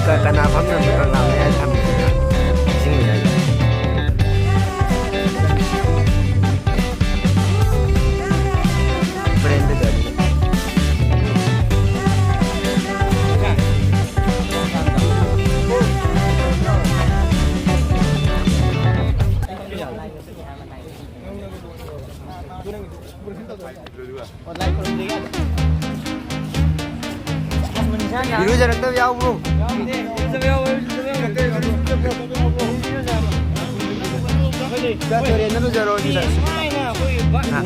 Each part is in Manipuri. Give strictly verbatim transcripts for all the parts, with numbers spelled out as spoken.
ꯀ-, ꯀꯅꯥ ꯐꯝꯅꯕꯅꯣ ꯈꯪꯉꯕꯅꯦ ꯑꯩ ꯊꯝꯃꯤꯁꯤꯅ꯫ ꯏꯁꯤꯡ ꯃꯌꯥꯏꯗ꯫ ꯕ꯭ꯔꯦꯟꯗ ꯒꯥꯔꯤꯗ꯫ ꯏꯔꯨꯖꯔꯛꯇꯕ ꯌꯥꯎꯕ꯭ꯔꯣ? ꯆꯥꯛ ꯇꯣꯔꯦꯟꯗ ꯂꯨꯖꯔꯣ ꯑꯗꯨꯗ꯫ ꯍꯥ꯫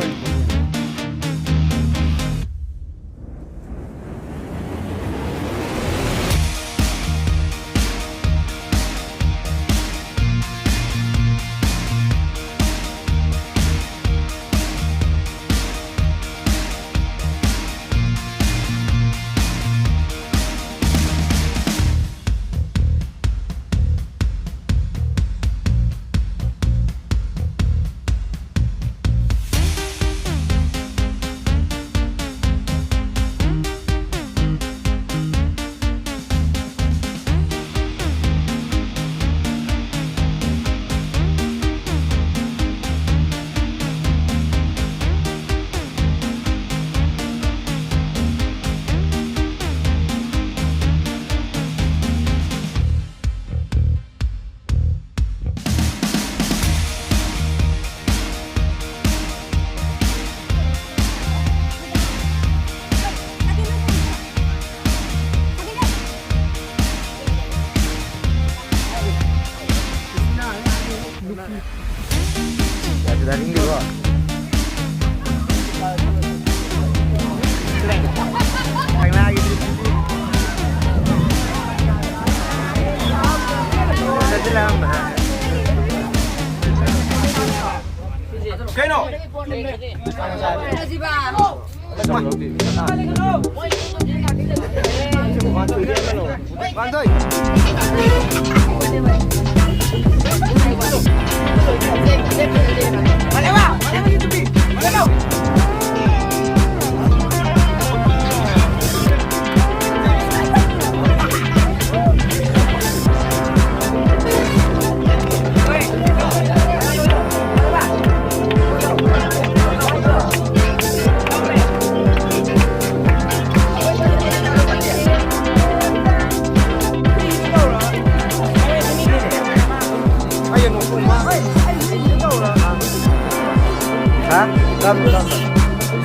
ꯍꯥ? ꯇꯥꯕ꯭ꯔꯣ, ꯇꯥꯕ꯭ꯔꯣ?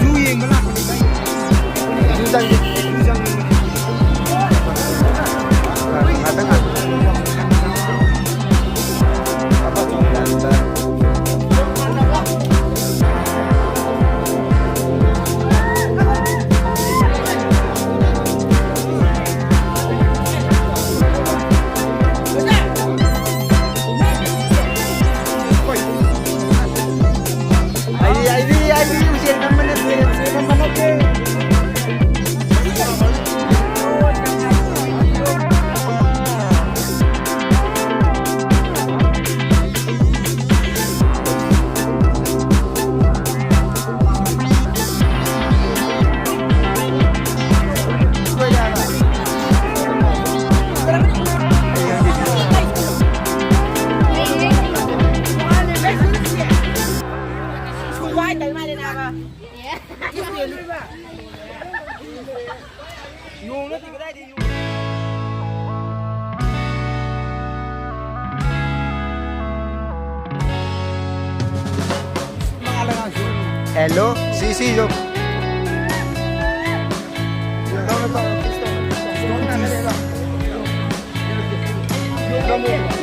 ꯖꯨ ꯌꯦꯡꯕ ꯂꯥꯛꯄꯅꯤ꯫ ꯖꯨ ꯆꯪꯒꯦ꯫ ꯖꯨ ꯆꯪꯅꯤꯡꯕꯅꯤ꯫ ꯉꯥꯛꯇꯪ, ꯉꯥꯛꯇꯪ꯫ ꯑꯩꯗꯤ, ꯑꯩꯗꯤ, ꯑꯩꯗꯤ ꯎꯆꯦꯛ ꯅꯝꯕ ꯅꯠꯇꯦ, ꯎꯆꯦꯛ ꯅꯝꯕ ꯅꯠꯇꯦ꯫ Hello, ꯁꯤ, ꯁꯤ ꯌꯣ꯫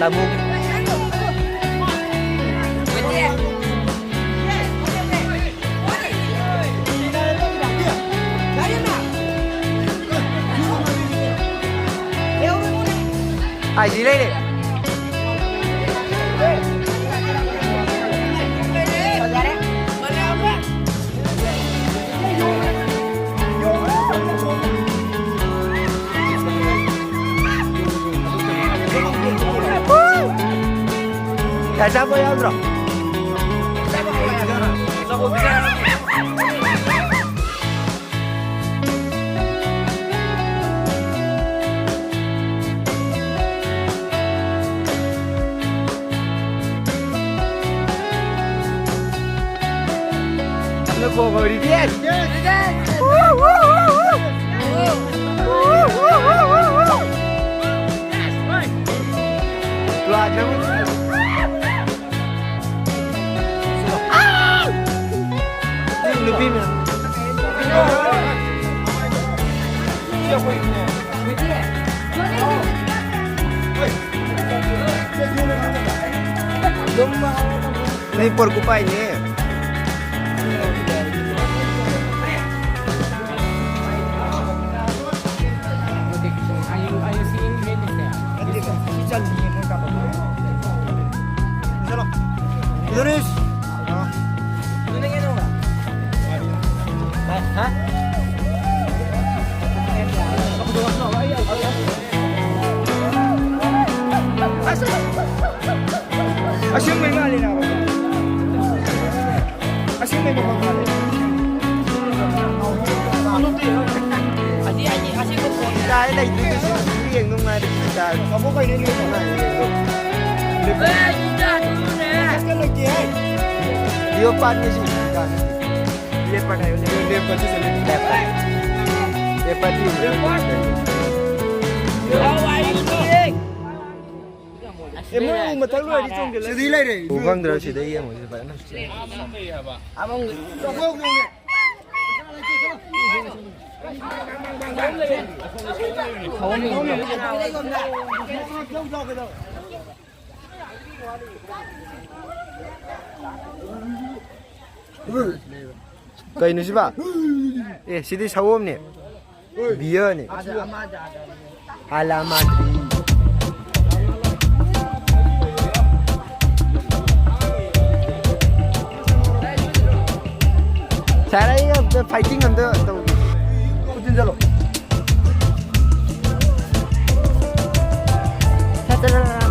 ꯂꯧꯕꯨꯛ꯫ ꯑꯥꯏ ꯖꯤ ꯂꯩꯔꯦ꯫ ꯑꯆꯥꯄꯣꯠ ꯌꯥꯎꯗ꯭ꯔꯣ? ꯅꯪ ꯀꯣꯛ ꯍꯣꯔꯤꯗꯤ? ꯂꯥꯛꯅꯕ꯫ ꯅꯨꯄꯤ ꯃꯌꯥꯝ꯫ ꯅꯣꯏ ꯄꯣꯔꯀꯨꯄꯥꯏꯅꯦ꯫ ꯑꯁꯦꯡꯕꯩ ꯃꯥꯜꯂꯤ ꯅꯥꯕ꯫ ꯑꯁꯦꯡꯕꯩ ꯃꯈꯣꯟ ꯃꯥꯜꯂꯤ꯫ ꯑꯁꯤ, ꯑꯁꯤ, ꯑꯁꯦꯡꯕ ꯐꯣꯟ ꯇꯥꯔꯦ ꯂꯩꯗꯣꯏꯗꯨꯁꯨ ꯌꯦꯡ ꯅꯨꯡꯉꯥꯏꯔꯦ ꯇꯥꯔꯦ꯫ ꯇꯥꯃꯣ ꯀꯩꯅꯣ ꯅꯣꯏ ꯅꯨꯡꯉꯥꯏꯔꯦ ꯌꯦꯡ꯫ ꯂꯦꯞꯄ ꯂꯩꯇꯦ ꯍꯦ꯫ ꯂꯤꯑꯣꯄꯥꯔꯗꯅꯦ ꯁꯤ꯫ ꯂꯦꯞꯄꯥꯔꯗ ꯍꯥꯏꯌꯨ, ꯂꯦꯞꯄꯥꯔꯗ꯫ ꯂꯦꯞꯄꯥꯔꯗ꯫ ꯂꯦꯞꯄꯥꯔꯗ꯫ ꯂꯦꯞꯄꯥꯔꯗ꯫ ꯑꯦ, ꯃꯣꯏ ꯎ ꯃꯊꯛ ꯂꯣꯏꯔꯗꯤ ꯆꯣꯡꯖꯤꯜꯂꯁꯤ꯫ ꯁꯤꯗꯤ ꯂꯩꯔꯦ꯫ ꯎ ꯐꯪꯗ꯭ꯔꯣ? ꯁꯤꯗ ꯌꯦꯡꯉꯣ, ꯁꯤꯗ ꯐꯖꯅ꯫ ꯀꯩꯅꯣ ꯁꯤꯕ? ꯑꯦ, ꯁꯤꯗꯤ ꯁꯑꯣꯝꯅꯦ꯫ ꯕꯤꯌꯔꯅꯦ꯫ ꯑꯂꯥ ꯃꯥꯗ꯭ꯔꯤ꯫ ꯁꯥꯔ, ꯑꯩ ꯑꯝꯇ ꯐꯥꯏꯇꯤꯡ ꯑꯝꯇ ꯇꯧꯒꯦ꯫ ꯈꯨꯠ ꯊꯤꯟꯖꯜꯂꯣ꯫ ꯁꯠ ꯁꯠ ꯁꯠ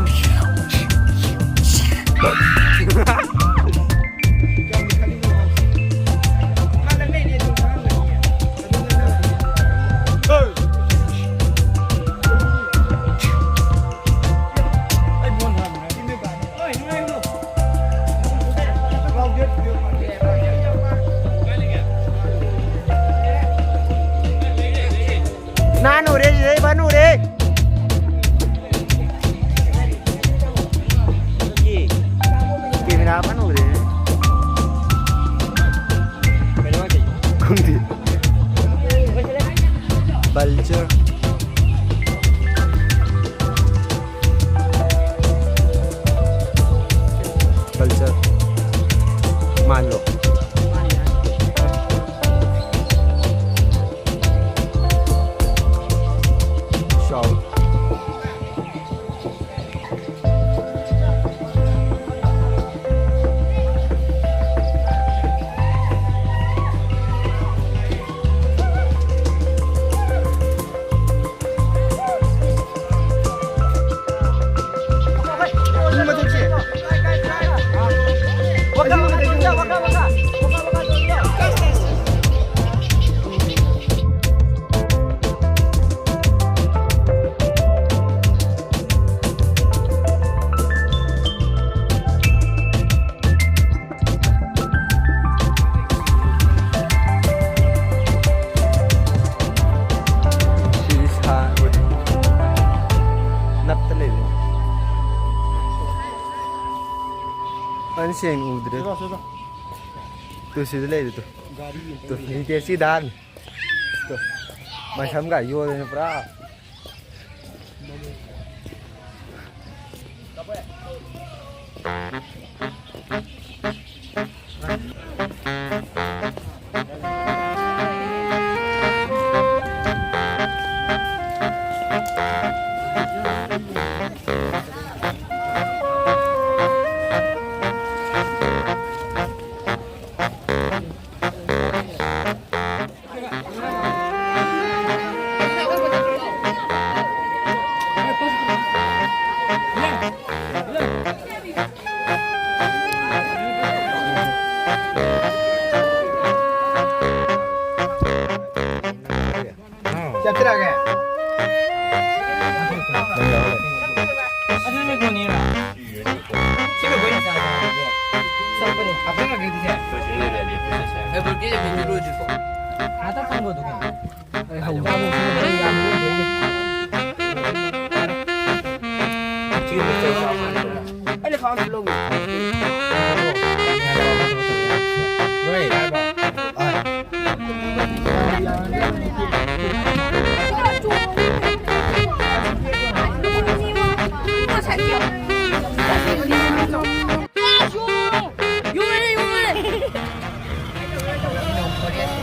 ꯁꯠ꯫ ꯅꯍꯥꯟ ꯎꯔꯦ, ꯁꯤꯗꯩ ꯐꯟ ꯎꯔꯦ꯫ ꯀꯦꯃꯦꯔꯥ ꯐꯟ ꯎꯔꯦ꯫ ꯈꯪꯗꯦ꯫ Vulture꯫ Vulture꯫ ꯃꯥꯟꯂꯣ꯫ ꯆꯥꯎ꯫ ꯁꯤꯗꯤ ꯁꯥ-, ꯅꯞꯇ ꯂꯩꯕ꯫ ꯐꯖꯅ ꯁꯦꯡꯅ ꯎꯗ꯭ꯔꯦ꯫ ꯁꯤꯗ, ꯁꯤꯗ꯫ ꯇꯨ ꯁꯤꯗ ꯂꯩꯔꯦ ꯇꯨ꯫ ꯒꯥꯔꯤ ꯑꯝꯇ ꯇꯨ, ꯂꯩꯔꯦ꯫ ꯅꯤꯇꯦꯁꯀꯤ ꯗꯥꯟ꯫ ꯇꯨ, ꯃꯁꯝꯒ ꯌꯣꯜꯂꯦꯅ ꯄꯨꯔꯥ꯫ ꯆꯠꯇ꯭ꯔꯒꯦ? ꯑꯗꯨꯅꯦ ꯀꯣꯅꯤꯔꯥ꯫ ꯁꯤꯅ ꯂꯣꯏꯅ ꯆꯥꯔꯦ꯫ ꯆꯠꯄꯅꯤ꯫ ꯍꯥꯞꯆꯤꯟꯈ꯭ꯔꯒꯦ ꯑꯗꯨꯗꯤ꯫ ꯑꯦ, ꯕ꯭ꯔꯣ, ꯀꯦꯖꯤ ꯑꯃꯗꯤ ꯂꯣꯏꯗ꯭ꯔꯤꯕꯣ? ꯉꯥꯛꯇ ꯊꯝꯈꯣ ꯑꯗꯨꯒ꯫ ꯑꯩ ꯍꯧꯖꯤꯛ ꯑꯃꯨꯛ ꯁꯤꯅ ꯂꯣꯏ ꯌꯥꯝ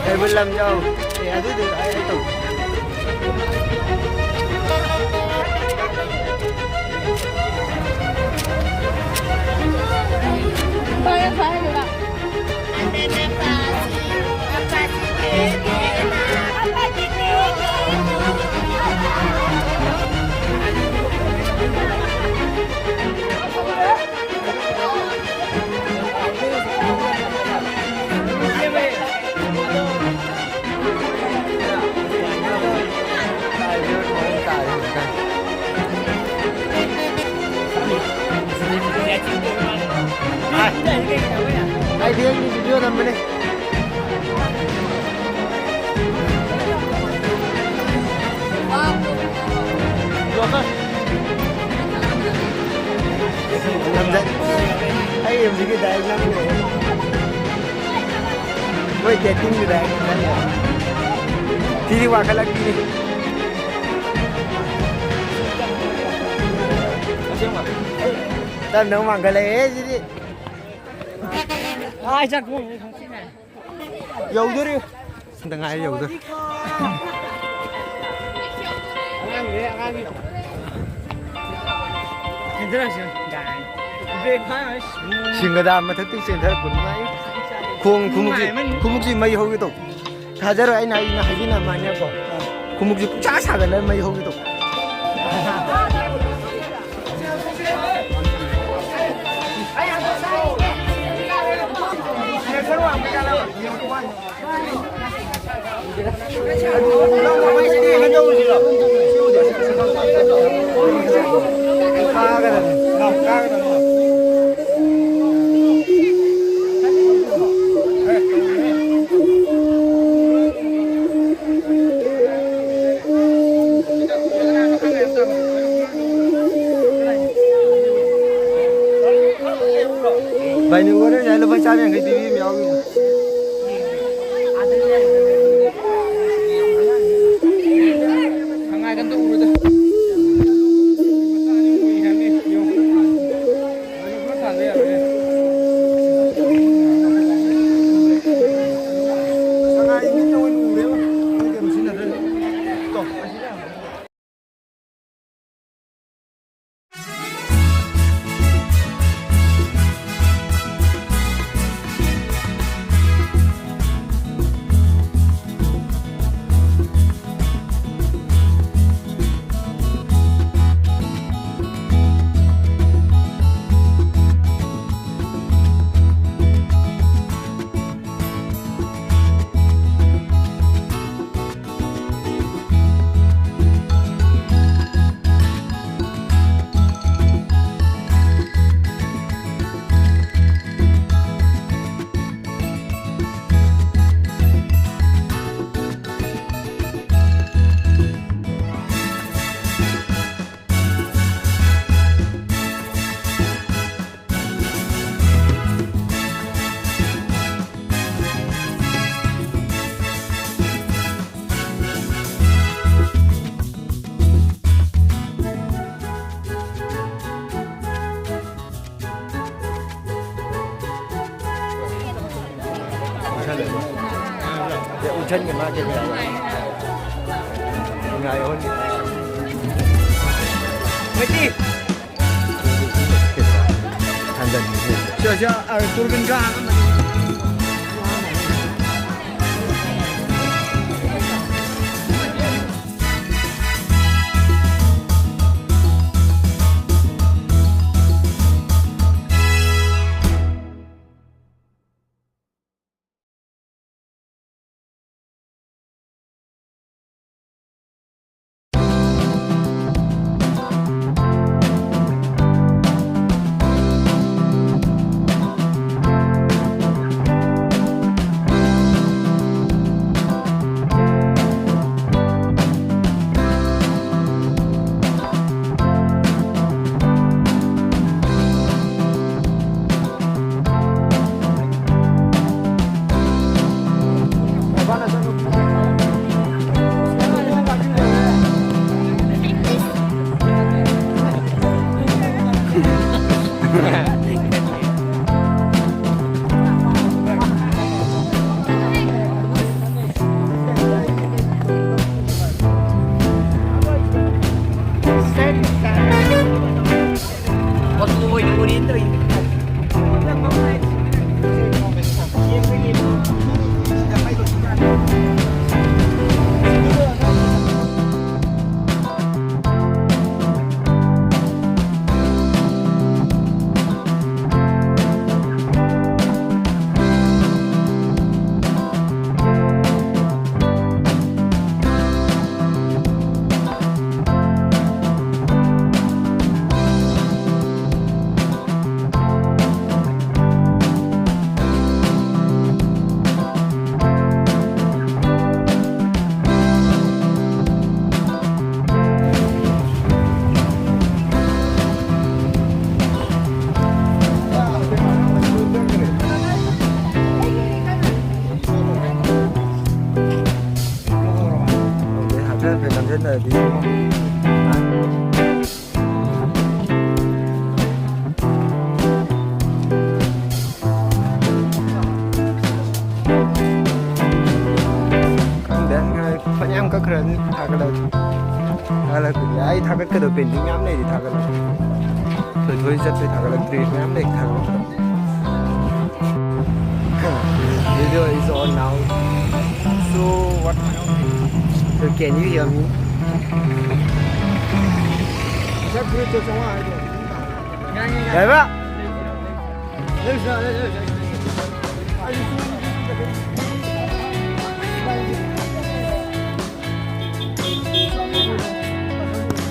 ꯀꯩꯕꯨꯜ ꯂꯝꯖꯥꯎ꯫ ꯑꯦ, ꯑꯗꯨꯗꯤ ꯑꯩ, ꯑꯩ ꯇꯧ꯫ ꯑꯩꯗꯤ ꯑꯩꯒꯤ ꯚꯤꯗꯤꯑꯣ ꯅꯝꯕꯅꯦ꯫ ꯅꯝꯖꯟ-, ꯑꯩ ꯍꯧꯖꯤꯛꯀꯤ direct ꯅꯝꯃꯤꯅꯦ꯫ ꯃꯣꯏ dating direct ꯅꯝꯃꯤꯅꯦ꯫ ꯁꯤꯗꯤ ꯋꯥꯈꯠꯂꯛꯄꯤꯅꯤ꯫ ꯑꯁꯦꯡꯕ꯫ ꯇꯞꯅ ꯑꯃꯨꯛ ꯃꯥꯡꯈꯠꯂꯛꯑꯦ ꯁꯤꯗꯤ꯫ ꯑꯥ, ꯆꯥꯛ ꯊꯣꯡꯉꯦ꯫ ꯌꯧꯗꯣꯔꯤ꯫ ꯑꯝꯇ ꯉꯥꯏꯔꯦ ꯌꯧꯗꯣꯔꯤ꯫ ꯁꯤꯡꯒꯗꯥ ꯃꯊꯛꯇꯒꯤ ꯆꯦꯟꯊꯔꯛꯄ ꯅꯨꯡꯉꯥꯏ꯫ ꯈꯣꯡ ꯈꯨꯃꯨꯛꯁꯤ, ꯅꯨꯡꯉꯥꯏꯃꯟ꯫ ꯈꯨꯃꯨꯛꯁꯤ ꯃꯩ ꯍꯧꯒꯦ ꯇꯧ꯫ ꯊꯥꯖꯔꯣꯏ, ꯑꯩꯅ, ꯑꯩꯅ ꯍꯥꯏꯖꯤꯟꯅ ꯃꯥꯟꯅꯀꯣ꯫ ꯈꯨꯃꯨꯛꯁꯤ ꯄꯨꯡꯁꯥ ꯁꯥꯒꯠꯂꯒ ꯃꯩ ꯍꯧꯒꯦ ꯇꯧ꯫ ꯆꯥꯝ ꯌꯥꯡꯈꯩ ꯄꯤꯕꯤ ꯑꯃ ꯌꯥꯎꯔꯤ꯫ ꯁꯉꯥꯏꯗ ꯑꯝꯇ ꯎꯔꯨꯗ꯫ ꯃꯆꯥ ꯑꯅꯤ ꯎꯏ ꯍꯥꯏꯕꯅꯤ꯫ ꯌꯦꯡꯉꯨ꯫ ꯁꯉꯥꯏ ꯃꯤꯠꯅ ꯑꯣꯏꯅ ꯎꯔꯦꯕ꯫ ꯃꯣꯏ ꯀꯩꯅꯣ ꯁꯤꯖꯤꯟꯅꯗ꯭ꯔꯦ꯫ ꯇꯣ, ꯑꯁꯤꯗ ꯌꯥꯝ ꯎꯠꯁꯟꯒꯦ, ꯃꯥ ꯀꯩ ꯀꯩ ꯍꯥꯏꯕ? ꯉꯥꯏ ꯑꯍꯨꯝ꯫ ꯃꯩꯇꯩ! ꯍꯟꯖꯟꯒꯦ꯫ ꯁꯤꯗ, ꯁꯤꯗ, ꯑ, ꯇꯣꯔꯕꯤꯟ ꯈꯔ ꯍꯥꯡꯉꯝꯕꯅꯤ꯫ ꯐꯦꯟ ꯅꯝꯁꯤꯟꯗ꯭ꯔꯗꯤ꯫ ꯈꯪꯗꯦ, ꯐꯅꯌꯥꯝ ꯀꯛꯈ꯭ꯔꯅꯤ ꯊꯥꯒꯠꯂꯛ-, ꯊꯥꯒꯠꯂꯛꯄꯗꯤ꯫ ꯑꯩ ꯊꯥꯒꯠꯀꯗꯕ pending ꯌꯥꯝ ꯂꯩꯔꯤ ꯊꯥꯒꯠꯂꯛ-, ꯊꯣꯏꯊꯣꯏ ꯆꯠꯄꯩ ꯊꯥꯒꯠꯂꯛꯇ꯭ꯔꯤ, ꯃꯌꯥꯝ ꯂꯩ ꯊꯥꯒꯠꯂꯛꯇꯕ꯫ Video is on now. So what? So can you hear me? ꯉꯁꯥꯏ ꯐꯨꯔꯤꯠꯇꯣ ꯆꯥꯝꯃꯉꯥ ꯍꯥꯏꯗꯣ꯫ ꯀꯩꯕ?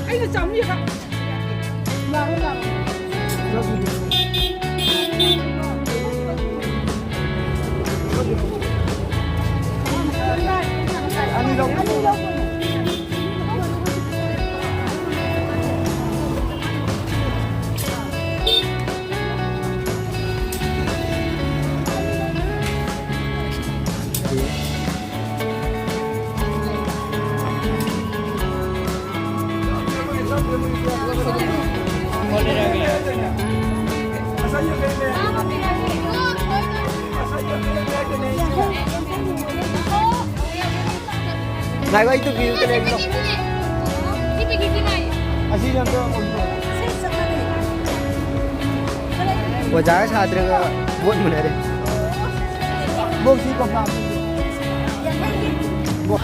ꯑꯩꯅ ꯆꯥꯝꯃꯔꯤ ꯈꯛ꯫ ꯌꯥꯔꯣꯏ, ꯌꯥꯔꯣꯏ꯫ ꯑꯅꯤ ꯂꯧ꯫ ꯑꯅꯤ ꯂꯧ꯫ ꯉꯥꯏꯈꯣ, ꯑꯩ ꯇꯨꯄꯤ ꯑꯝꯇ ꯂꯩꯔꯛꯀꯦ꯫ ꯑꯁꯤꯁꯦ ꯑꯝꯇ ꯑꯣꯏꯕꯤꯔꯣ꯫ ꯑꯣꯖꯥꯒ ꯁꯥꯇ꯭ꯔꯒ ꯚꯣꯠ ꯃꯨꯟꯅꯔꯦ꯫ ꯚꯣꯠꯁꯤ ꯀꯣꯝꯂꯥ꯫ ꯚꯣꯠ꯫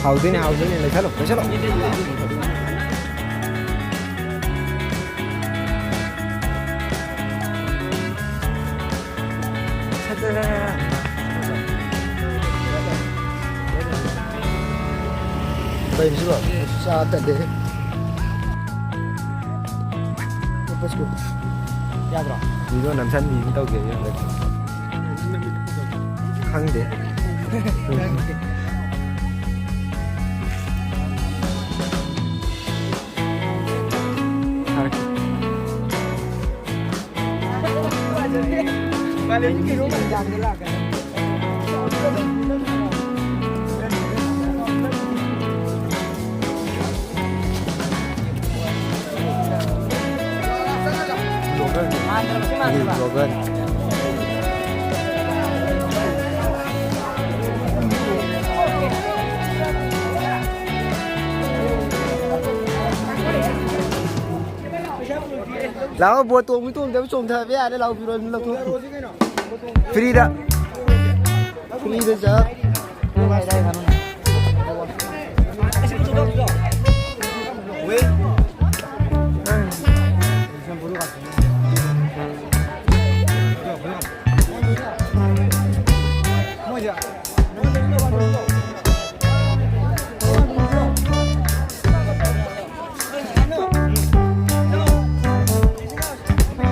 ꯍꯥꯎꯗꯣꯏꯅꯦ, ꯍꯥꯎꯗꯣꯏꯅꯦ꯫ ꯂꯩꯁꯜꯂꯣ, ꯂꯩꯁꯜꯂꯣ꯫ ꯀꯩꯅꯣ ꯁꯤꯕꯣ? ꯆꯥ ꯇꯠꯂꯦ꯫ ꯌꯥꯗ꯭ꯔꯣ? Video ꯅꯝꯁꯟꯕꯤ ꯑꯃ ꯇꯧꯒꯦ ꯍꯟꯗꯛ꯫ ꯈꯪꯗꯦ꯫ ꯂꯥꯛꯑꯣ, ꯕꯣꯠ ꯇꯣꯡꯕ ꯇꯣꯡꯗꯕ ꯆꯣꯡꯊꯕ ꯌꯥꯔꯦ꯫ ꯂꯥꯛꯑꯣ, ꯐꯤꯔꯣꯜ ꯂꯧꯊꯣꯛ꯫ ꯐ꯭ꯔꯤꯗ꯫ ꯐ꯭ꯔꯤꯗ ꯆꯥ꯫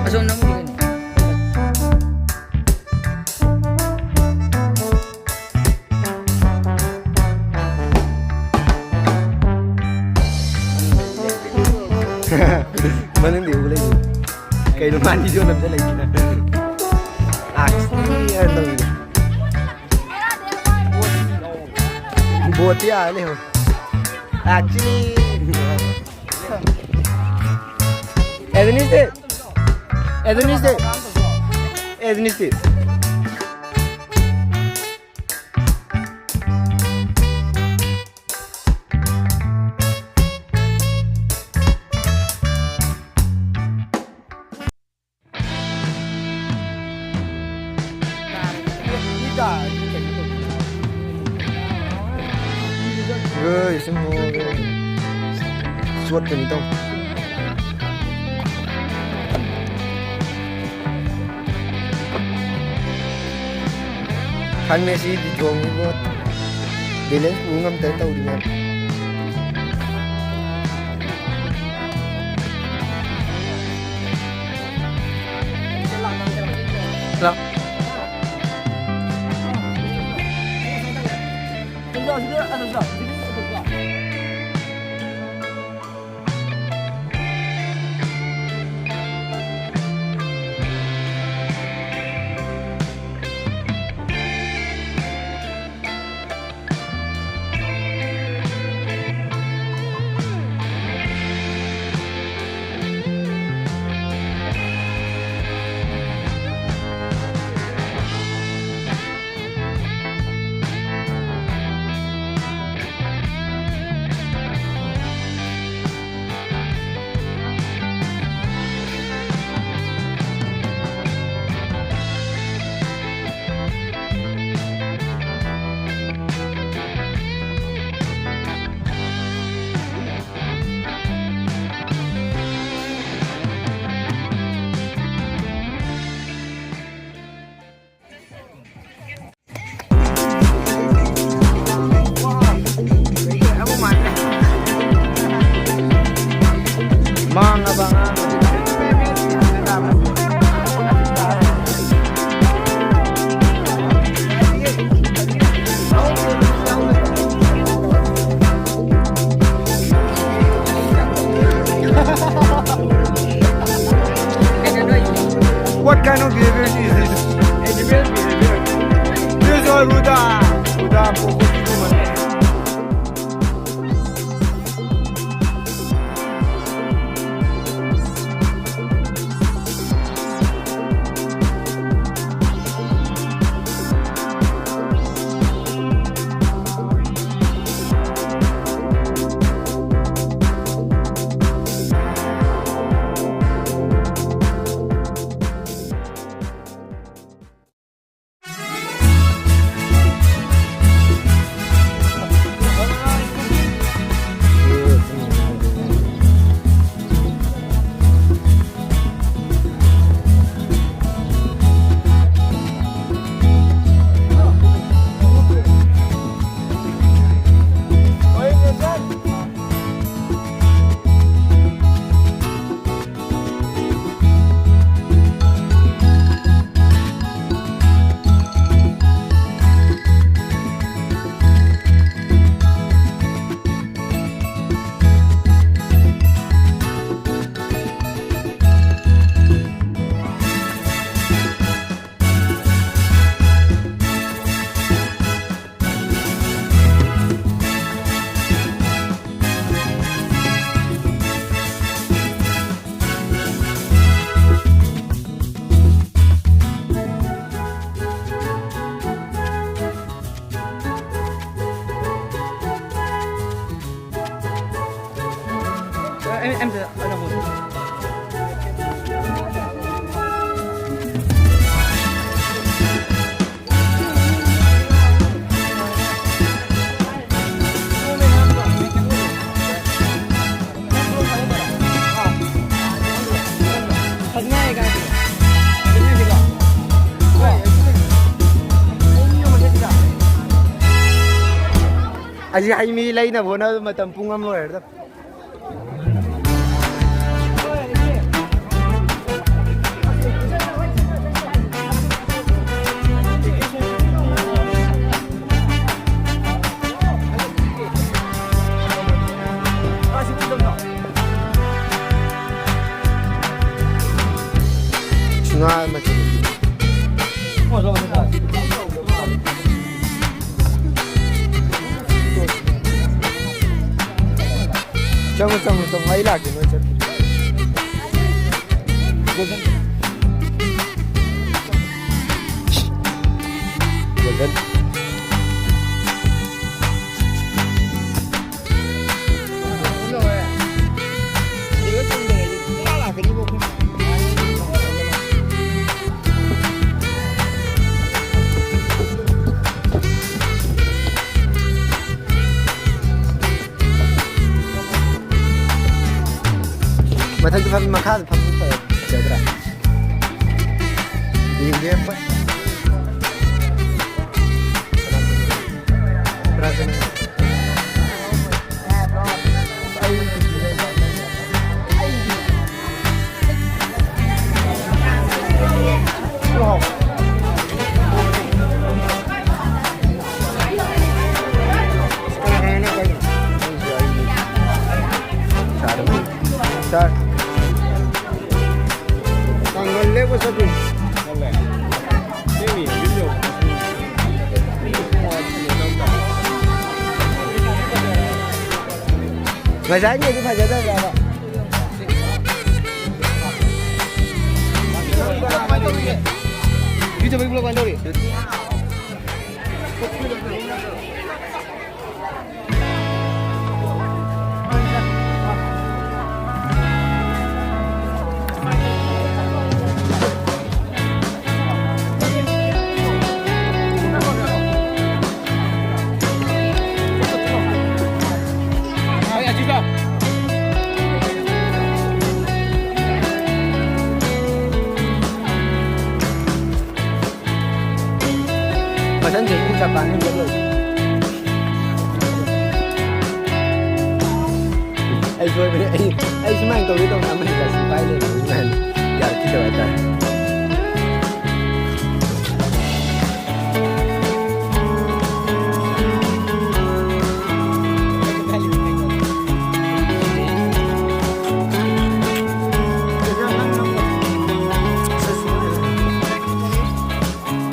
ꯑꯁꯣꯝꯗ ꯑꯃꯨꯛ ꯌꯦꯡꯉꯨ꯫ ꯃꯅꯨꯡꯗ ꯎ ꯂꯩꯕ꯫ ꯀꯩꯅꯣ ꯃꯥꯅꯤ ꯌꯣꯟ ꯑꯝꯇ ꯂꯩꯇꯦ꯫ ꯑꯥꯁ, ꯍꯥꯏꯅ ꯇꯧꯔꯤꯗꯣ꯫ ꯕꯣꯠꯇꯤ ꯑꯥ ꯂꯩꯍꯧꯔꯦ꯫ ꯑꯥ, ꯆꯤꯅꯤ꯫ ꯑꯦꯗꯅꯤꯁꯇꯤ꯫ ꯑꯦꯗꯅꯤꯁꯇꯤ꯫ ꯑꯦꯗꯅꯤꯁꯇꯤ꯫ ꯆꯣꯠꯀꯅꯤ ꯇꯧ꯫ ꯈꯪꯉꯦ ꯁꯤꯗꯤ ꯊꯣꯡꯉꯤꯕꯣ꯫ ꯕꯦꯂꯦꯟꯁ ꯄꯨ ꯉꯝꯗꯅ ꯇꯧꯔꯤ ꯃꯌꯥꯝ꯫ ꯂꯥꯎ꯫ Em, em sẽ ở đâu? ꯑꯁꯤ ꯍꯩ ꯃꯍꯤ ꯂꯩꯅꯕ ꯍꯣꯠꯅꯕꯗ ꯃꯇꯝ ꯄꯨꯡ ꯑꯃ ꯂꯣꯏꯔꯦꯗ꯫ ꯉꯥ ꯃꯆꯨ꯫ ꯆꯪꯉꯣ, ꯆꯪꯉꯣ, ꯆꯪꯉꯣ꯫ ꯑꯩ ꯂꯥꯛꯀꯦ, ꯅꯣꯏ ꯆꯠꯈ꯭ꯔꯣ꯫ ꯒꯣꯜꯗꯟ꯫ ꯒꯣꯜꯗꯟ꯫ ꯃꯊꯛꯇ ꯐꯝ, ꯃꯈꯥꯗ ꯐꯝ ꯐꯖꯗ꯭ꯔꯥ? ꯌꯦꯡꯒꯦ ꯑꯝꯇ꯫ ꯄ꯭ꯔꯥꯊꯅꯥ꯫ ꯁꯥꯔ꯫ ꯀꯪꯍꯜꯂꯦꯕ ꯆꯠꯇꯣꯏꯁꯦ꯫ ꯉꯁꯥꯏꯒꯤꯗꯤ ꯐꯖꯗꯕ꯭ꯔꯕ? ꯀꯃꯥꯏꯅ ꯇꯧꯔꯤ? ꯌꯨꯇ꯭ꯌꯨꯕꯔꯒꯤ ꯕ꯭ꯂꯣꯒ ꯀꯃꯥꯏꯅ ꯇꯧꯔꯤ? ꯃꯊꯪ ꯆꯍꯤꯗꯤ ꯖꯄꯥꯟꯗ ꯆꯠꯂꯣꯏ꯫ ꯑꯩ ꯁꯣꯏꯕꯅꯦ꯫ ꯑꯩ, ꯑꯩ ꯁꯨꯃꯥꯏꯅ ꯇꯧꯒꯦ ꯇꯧꯅ ꯑꯃ ꯍꯦꯛꯇ ꯁꯤ ꯄꯥꯏ ꯂꯩꯔꯝꯃꯤ ꯃꯌꯥꯝ꯫ ꯌꯥꯔꯛꯈꯤꯗꯕ ꯍꯥꯏꯇꯥꯔꯦ꯫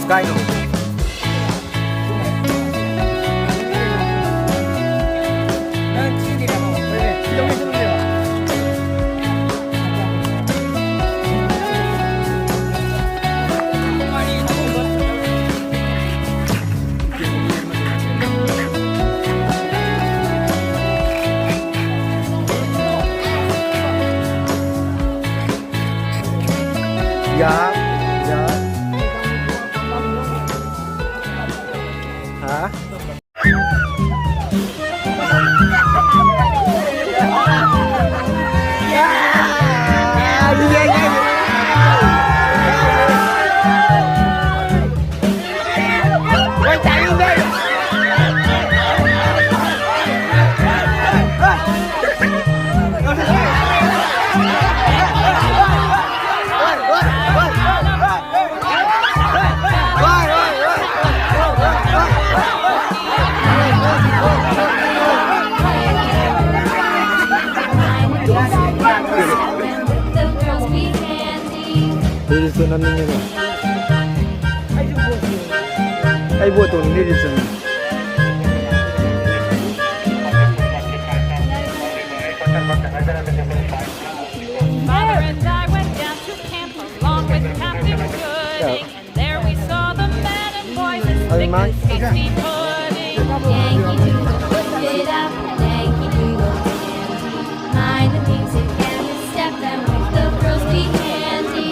ꯀꯥꯏꯅꯣ? ꯌꯥ, ꯌꯥ꯫ ꯍꯥ? Reels ꯇꯣ ꯅꯝꯅꯤꯡꯉꯦꯕ꯫ ꯑꯩ ꯕꯣꯠ ꯇꯣꯡꯅꯤꯡꯗꯦ reels ꯅꯝꯅꯤꯡꯉꯦ꯫ Mother and I went down to camp along with Captain Gooding. There we saw the men and boys as thick as tasty pudding. Yankee Doodle, whip it up, Yankee Doodle dandy. Mind the music and the step, and with the girls be handy.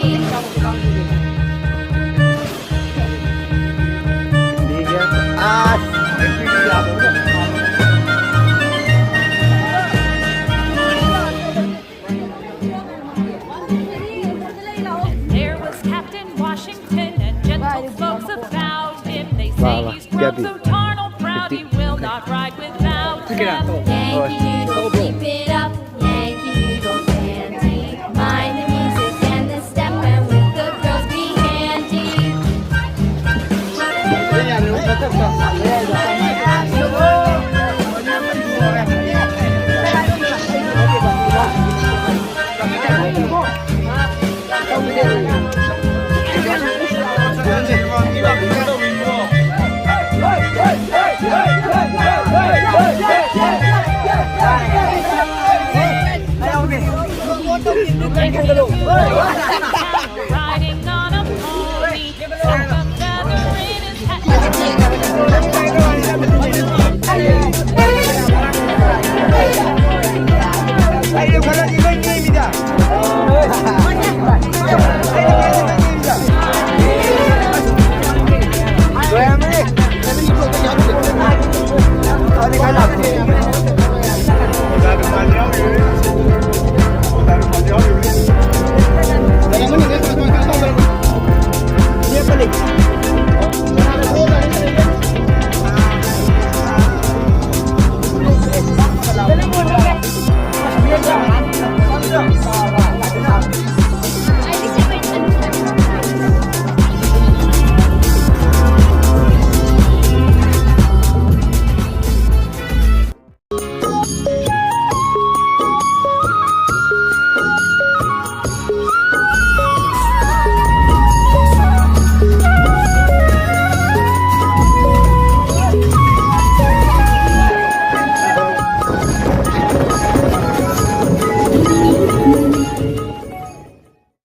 ठीक है। आज